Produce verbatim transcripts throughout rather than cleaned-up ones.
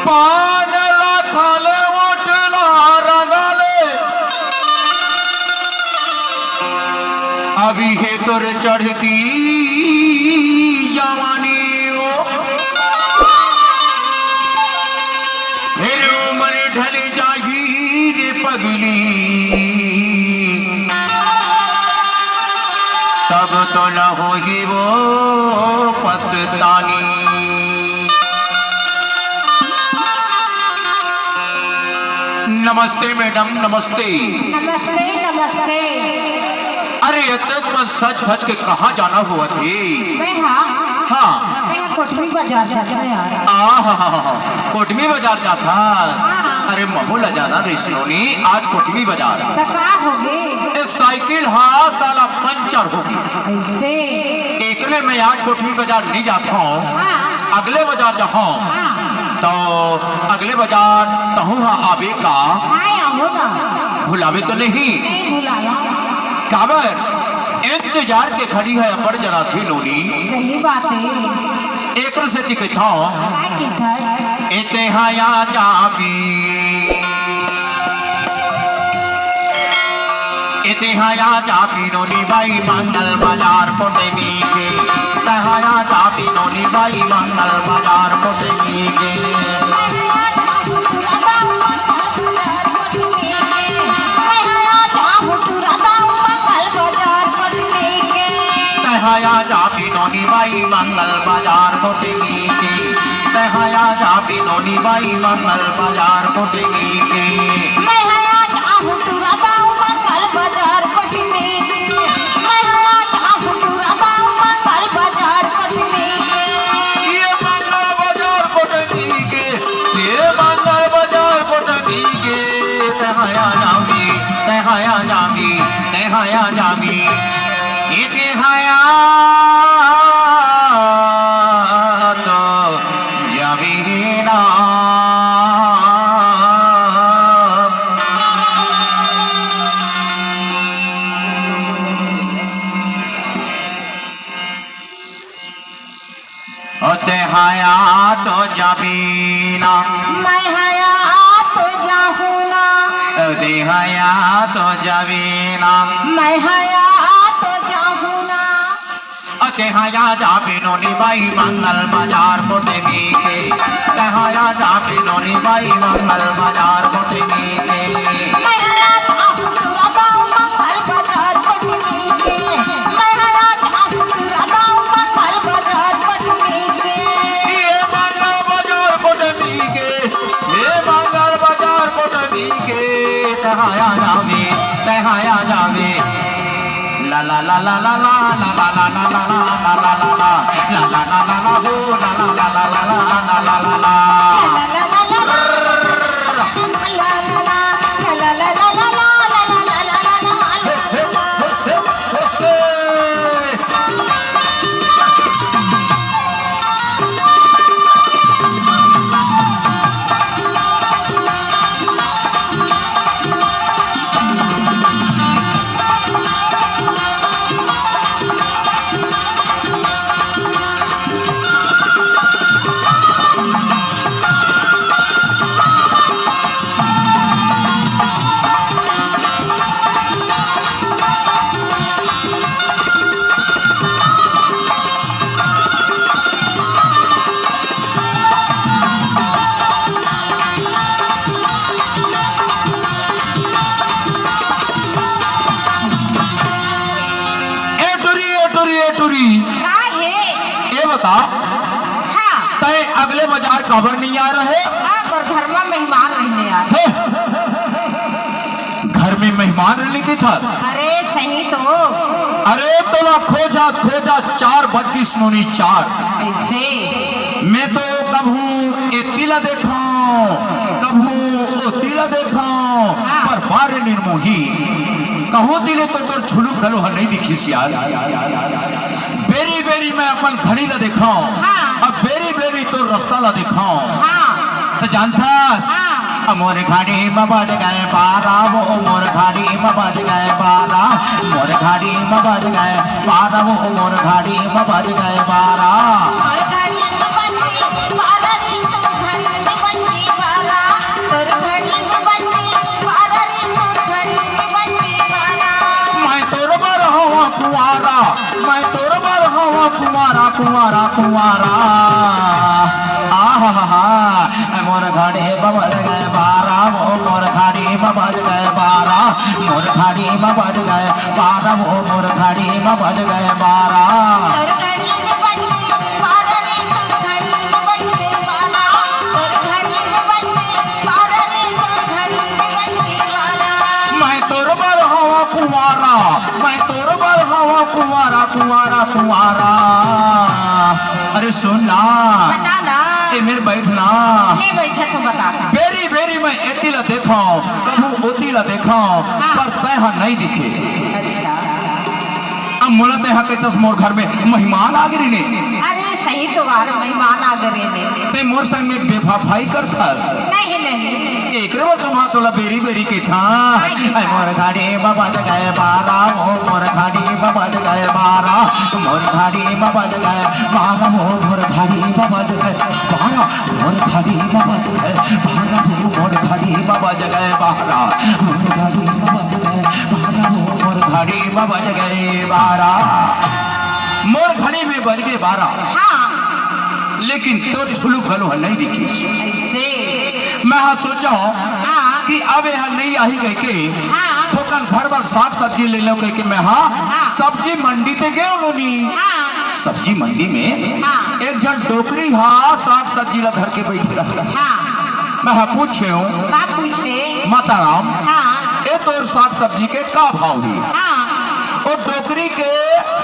पान ला खा ले, ओट ला रंगा ले। अभी हे तोर चढ़ती जवानी ओ, फेर उमर ढल जाही रे पगली, तब तोला होही वो पछतानी। नमस्ते मैडम, नमस्ते। नमस्ते, नमस्ते। अरे, अतेक मन सज धज के कहाँ जाना होवत हे? मैं, हाँ। हाँ। मैं कोटमी बाजार जात हँव यार। आहा, कोटमी बाजार जात हस? हाँ। अरे, महूँ ला जाना रहिस नोनी, आज कोटमी बाजार। त का होगे? ए साइकिल हा साला पंचर होगे। अइसे? एकरे मैं आज कोटमी बाजार नइ जात हँव, हाँ। अगले बाजार जाहूँ। हाँ। त अगले बाजार तहूँ हा आबे का? हाँ, आबो ना। भुलाबे तो नहीं? नहीं भुलाना। काबर? इंतजार के घड़ी हा अब्बड़ जराथे नोनी। सही बात हे। एकरे सेती कहिथँव। का कहिथस? ए तेंहा आ जाबे। ए तेंहा आ जाबे नोनी बाई मंगल बाजार कोटमी के। तेंहा आ जाबे नोनी बाई मंगल बाजार कोटमी के। तेंहा आ जाबे नोनी बाई मंगल बाजार कोटमी के। तेंहा आ जाबे नोनी बाई मंगल बाजार कोटमी के। मैं हा आ जाहूँ टूरा दाऊ मंगल बाजार कोटमी के। मैं हा आ जाहूँ टूरा दाऊ मंगल बाजार कोटमी के। ये मंगल बाजार कोटमी के, ये मंगल बाजार कोटमी के। तेंहा आ जाबे, तेंहा आ जाबे, तेंहा आ जाबे। ए तेंहा आ तो जाबे ना। ओ तेंहा आ तो जाबे ना। मैं हा आ तो जाहूँ ना। ओ तेंहा आ तो जाबे ना। मैं हा आ तो जाहूँ ना। ओ तेंहा आ जाबे नोनी बाई मंगल बाजार कोटमी के। तेंहा आ जाबे नोनी बाई मंगल बाजार कोटमी के। मैं हा आ जाहूँ टूरा दाऊ मंगल बाजार कोटमी के। मैं हा आ जाहूँ टूरा दाऊ मंगल बाजार कोटमी के। ये मंगल बाजार कोटमी के, ये मंगल बाजार कोटमी के। तेंहा आ जाबे, तेंहा आ जाबे। ला ला ला ला ला ला। ए टुरी, ए टुरी, ए टुरी। का हे? ए बता, हाँ। तैं अगले बाजार काबर नइ आय रहे? हाँ, पर घर में मेहमान रहने यार। हे, घर में मेहमान रहने के था? अरे सही तो। अरे तोला खोजत खोजत चार बज गिस नोनी, चार। कइसे? मैं तो कभू एती ला देखंव, कभू ओती ला देखंव, हाँ। पर बारे निर्मोही। कहूँ तिले तो तोर झुलुक घलो ह नइ दिखिस यार। बेरी बेरी मैं अपन घड़ी ला देखंव, हाँ। अब बेरी बेरी तोर रस्ता ला देखंव। हाँ। त जानथस? हाँ। मोर घड़ी म बज गए बारा, वो मोर घड़ी म बज गए बारा, मोर घड़ी म बज गए बारा, वो मोर घड़ी म बज गए बारा। मोर घड़ी म बज गए बारा, रे तोर घड़ी म बज गए कुंवारा, कुंवारा, आहा, मोर घड़ी म बज गए बारा, वो मोर घड़ी म बज गए बारा, मोर घड़ी म बज गए बारा, वो मोर घड़ी म बज गए बारा। तोर घड़ी म बज गए बारा रे, तोर घड़ी म बज गए बारा, तोर घड़ी म बज गए बारा रे, तोर घड़ी म बज गए बारा। मैं तोर बर हवा कुंवारा, मैं तोर बर हवा कुंवारा, कुंवारा, कुंवारा। अरे सुन ना। बता ना। ए मेर बैठ ना। नहीं बैठा तो बता ना। बेरी बेरी मैं एती ला देखा, कभू ओती ला देखा, हाँ। पर तैं हा नहीं दिखे। अच्छा। अब मोला तैं हा कहथस मोर घर में मेहमान आ गे रहिन। अरे सही तो यार, मेहमान आ गे रहिन। तैं मोर संग में बेवफाई करथस। नहीं, नहीं। एकरे बर तो मैं तोला बेरी बेरी कहिथंव। नहीं। ऐ मोर घड़ी म बज गए बारा, ओ मोर घड़ी म बज गए बारा, मोर घड़ी म बज गए बारा, ओ मोर घड़ी म बज गए बारा, मोर घड़ी म बज गए बारा, ओ मोर घड़ी म बज गए बारा, मोर घड़ी म बज गए बारा, ओ मोर घड़ी म बज गए बारा। मोर घड़ी में बज गए बारा। हाँ। लेकिन तोर झुलुप घलो ह नहीं दिखिस। ऐसे? मैं हा सोचा हूँ हाँ। कि अब यह नहीं आही कह के हाँ। थोकन घर बर साग सब्जी ले लो कह के मैं हा हाँ। सब्जी मंडी ते गए नोनी। हाँ। सब्जी मंडी में हाँ। एक झन डोकरी हा साग सब्जी ला धर के बैठे रहा। हाँ। मैं हा पूछे हूँ। का पूछे? माता राम, हाँ। ए तोर साग सब्जी के का भाव हे? हाँ। ओ डोकरी के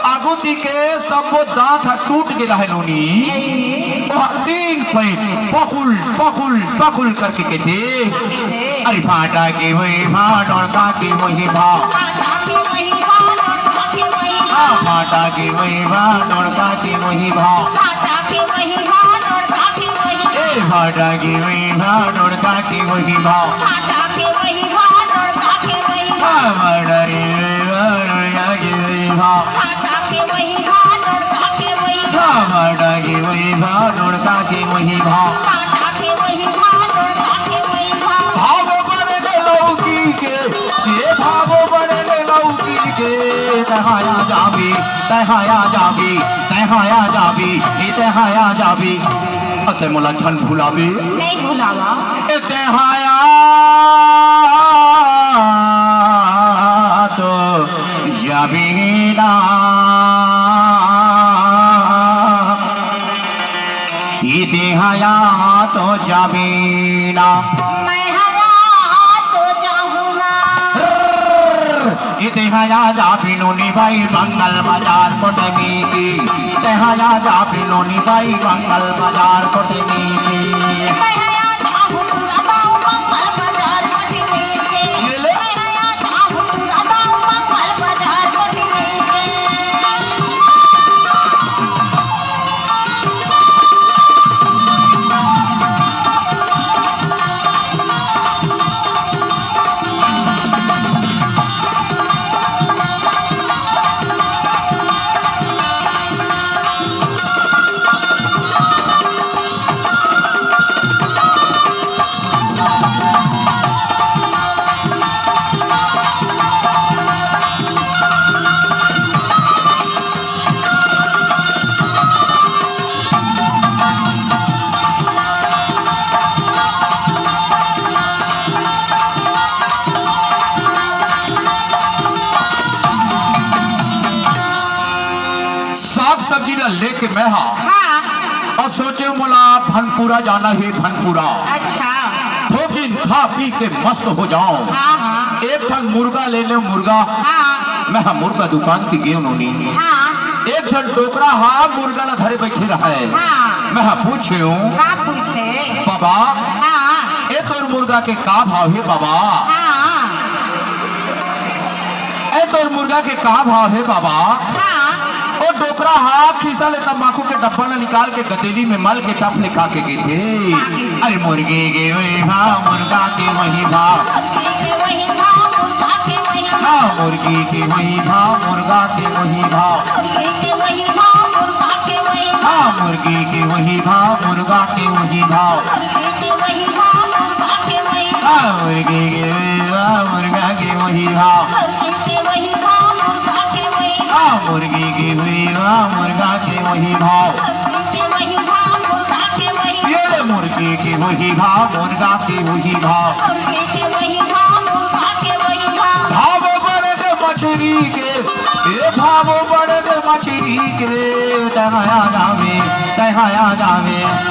आगू ती के सबो दांत ह टूट गे रहे नोनी। अरे। ओ ह तीन पैंत पकुल, पकुल, पकुल करके कहिथे। कहिथे। अरे भाटा के वही भाव, डोड़का के वही भाव। भाटा के वही भाव, डोड़का के वही भाव। हाँ, भाटा के वही भाव, डोड़का के वही भाव। भाटा के वही भाव, डोड़का के वही भाव। ए भाटा के वही भाव, डोड़का के वही भाव। भाटा के वही भाव, डोड़का के वही भाव। हाँ, भाटा के वही भाव, डोड़का के वही भाव। भाटा के वही भाव, डोड़का के वही भाव। हाँ, भाटा के वही भाव, डोड़का के वही भाव। भाटा के वही भाव, डोड़का के वही भाव। भाव बढ़ गे लौकी के, ये भाव बढ़ गे लौकी के। तैं हा आ जाबे, तैं हा आ जाबे, तैं हा आ जाबे, ए तैं हा आ जाबे। अ तैं मोला झन भुलाबे। नहीं भुलावा। ए तैं हा आ तो जाबे ना। ए तैं हा आ तो जाबे ना। मैं हा आ तो जाहूँ ना। ए तैं हा आ जाबे नोनी भाई मंगल बाजार कोटमी के। तैं हा आ जाबे नोनी भाई मंगल बाजार कोटमी के। मैं हा आ जाहूँ ना मंगल बाजार कोटमी के। ये ले। मैं हा आ जाहूँ ना मंगल बाजार कोटमी के। साग सब्जी ला लेके मैं हा हाँ। अउ सोचे मोला भनपुरा जाना हे, भनपुरा। अच्छा। थोकिन खा पी के मस्त हो जाओ। हाँ, हाँ। एक ठन मुर्गा ले ले, मुर्गा। हाँ। मैं हा मुर्गा दुकान ती गेंव नोनी। हाँ। एक झन डोकरा हा मुर्गा ला धरे बैठे रहे। हाँ। मैं हा पूछेंव। का पूछे? बाबा, हाँ। ए तोर मुर्गा के का भाव हे बाबा? हाँ। ए तोर मुर्गा के का भाव हे बाबा? हाँ। ओ डोकरा हा खीसा ले तम्बाकू के डब्बा ला निकाल के गदेली में मल के टप ले खा के कहिथे। खा के। अरे मुर्गी के वही भाव, मुर्गा के वही भाव। मुर्गी के वही भाव, मुर्गा के वही भाव। हाँ, मुर्गी के वही भाव, मुर्गा के वही भाव। मुर्गी के वही भाव, मुर्गा के वही भाव। हाँ, मुर्गी के वही भाव, मुर्गा के वही भाव। मुर्गी के वही भाव, मुर्गा के वही भाव। हाँ, मुर्गी के वही भाव, मुर्गा के वही भाव। मुर्गी के वही भाव, मुर्गा के वही भाव। हाँ, मुर्गी के वही भाव, मुर्गा के वही भाव। ये रे, मुर्गी के वही भाव, मुर्गा के वही भाव। भाव बढ़े के मछरी के, ए, भाव बढ़े के मछरी के, तहया जावे, तहया जावे।